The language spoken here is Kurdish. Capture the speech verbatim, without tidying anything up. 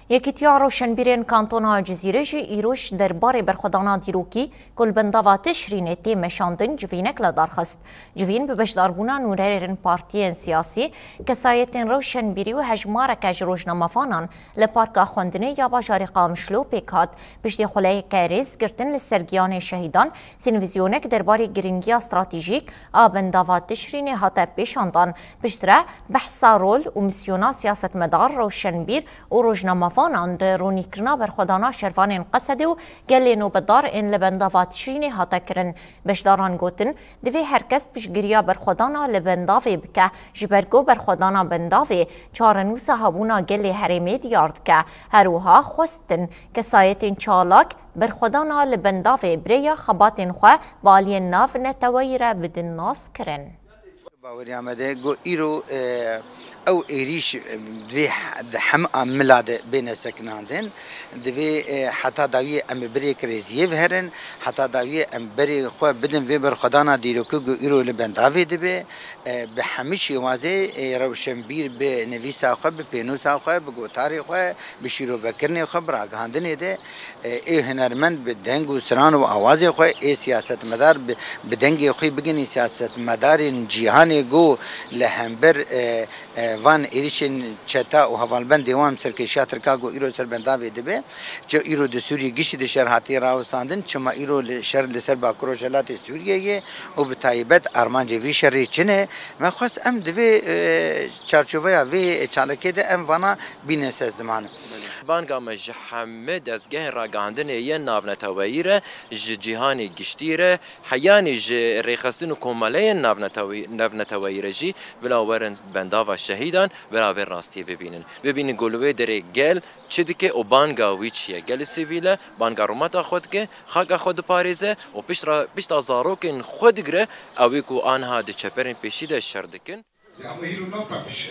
Yekîtiya Rewşenbîrên Kantona Cizîrê jî îroj derbarê berxwedana dîrokî ku li bendava Tişrînê tê meşandin civînek li dar xist. Civîn bi beşdarbûna nûnerên partiyên siyasî, kesayetên rewşenbîrî û hejmareke ji rojnamevanan li Parka Xwendinê ya bajarê Qamişlo pêk hat. Piştî xuleyeke rêzgirtin li ser giyanê şehîdan, sînvîzyonek derbarê giringiya stratejîk a bendava Tişrînê hate pêşandan. Piştre behsa rol û misyona siyasetmedar, rewşenbîr û rojnamevanan di ronîkirina berxwedana şervanên Qesedê û gelê nobedar ên li bendava Tişrînê hate kirin. Beşdaran gotin, divê her kes piştgiriya berxwedana li bendavê bike, ji ber ku berxwedana bendavê çarenûsa hebûna gelê herêmê diyar dike. Her wiha xwestin kesayetên çalak berxwedana li bendavê bi rêya xebatên xwe bi aliyên navneteweyî re bidin naskirin. Baweriya me de ku îro, e, ew êrîş, e, divê he-, di hemû mila de bêne sekinandin. Divê, e, heta dawiyê em bi birêk rêziyê biherin, heta dawiyê em berê xwe bidin vê berxwedana dîrokî ku îro li bendavê dibe. E, bi hemî şêwazê, e, rewşenbîr bi nivîsa xwe, bi pênûsa xwe, bi gotarê xwe, bi şîrovekirinê xwe, bi ragihandinê de, e, ê hunermend bi deng û stran û awazê xwe, ê siyasetmedar bi, bi dengê xwe bigihînî siyasetmedarên cîhanê ku li hember, e, e, van êrişên çeta û hevalbendê wan serkêşiya Tirka ku îro ser bendavê dibe. Çi îro di Sûriyê giştî di şer hatiye rawestandin, çima îro li şer li ser Bakur Rojhelatê Sûriyê ye û bi taybet armancê vî şerê çi ne? Me xwest em di vê, e, çarçoveya vê çalakê de em vana bîne ser ziman. Banga me ji hemî dezgehên ragihandinê yên navneteweyî re, ji cîhanê giştî re, heyanî ji rêxistin û komeleyên navneteweyî, navneteweyî re jî bila werin bendava şehîdan, bila vê rastiyê bibînin. Bibînin ku li wê derê gel çi dike û banga wî çi ye. Gelê sivîl e, banga rûmeta xwe dike, xaka xwe diparêze û pişt re, pişta zarokên xwe digire, ew ê ku aniha di çeperên pêşî de şer dikin. Ya, ama îro napapişe.